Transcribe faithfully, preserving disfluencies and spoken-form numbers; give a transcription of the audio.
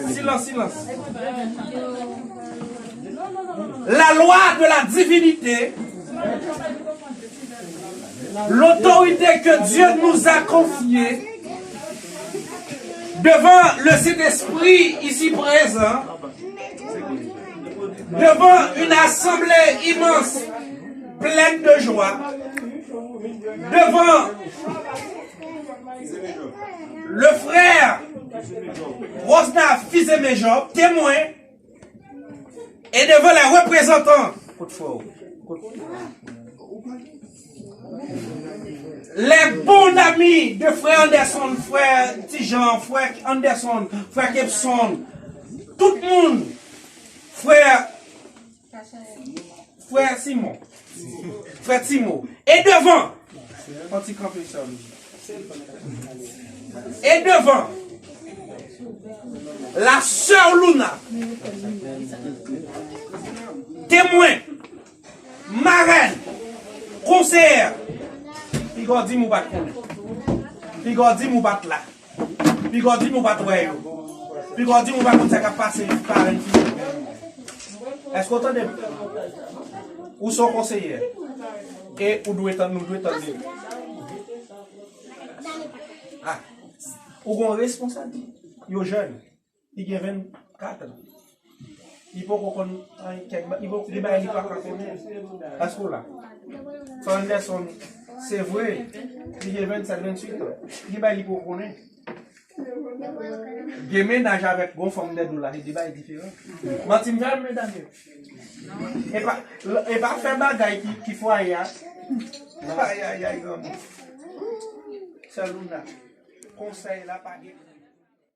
Silence, silence. La loi de la divinité, l'autorité que Dieu nous a confiée devant le Saint-Esprit ici présent, devant une assemblée immense, pleine de joie, devant le frère Rosna Fils-Aimé Job, témoin, et devant les représentants, les bons amis de frère Anderson, frère Tijan, frère Anderson, frère Kepson, tout moun, frère Frè Simon. Frè Timo. E devan. Fò ti kanpe sè m. E devan. La sè Luna. Temwen. Marèn. Konseyè. Piga w di m ou pa t konnen. Piga w di m ou pa t la. Piga w di m ou pa t wè yo. Piga w di m ou pa konn sa k ap pase parenn fi. Èske w tande m? Ou se yon konseyè. E ou dwe tande, nou dwe tande. Ah. Ou gen yon responsablite. Yo jèn. Li gen vennkat an. Li poko konn anyen kèk ba-, li poko, gen bagay li pa ka konnen. Èske w la? Frè Anderson, se vre, li gen vennsèt, venntuit an. Gen bagay li poko konnen. Gen mennaj avèk gon fanm dèyè do la, se de bagay diferan. Manti m fè, medam yo? E pa, e pa fè bagay ki, ki fwaye a. Ayayay, granmoun. Sè Luna, konsèy la pa gen.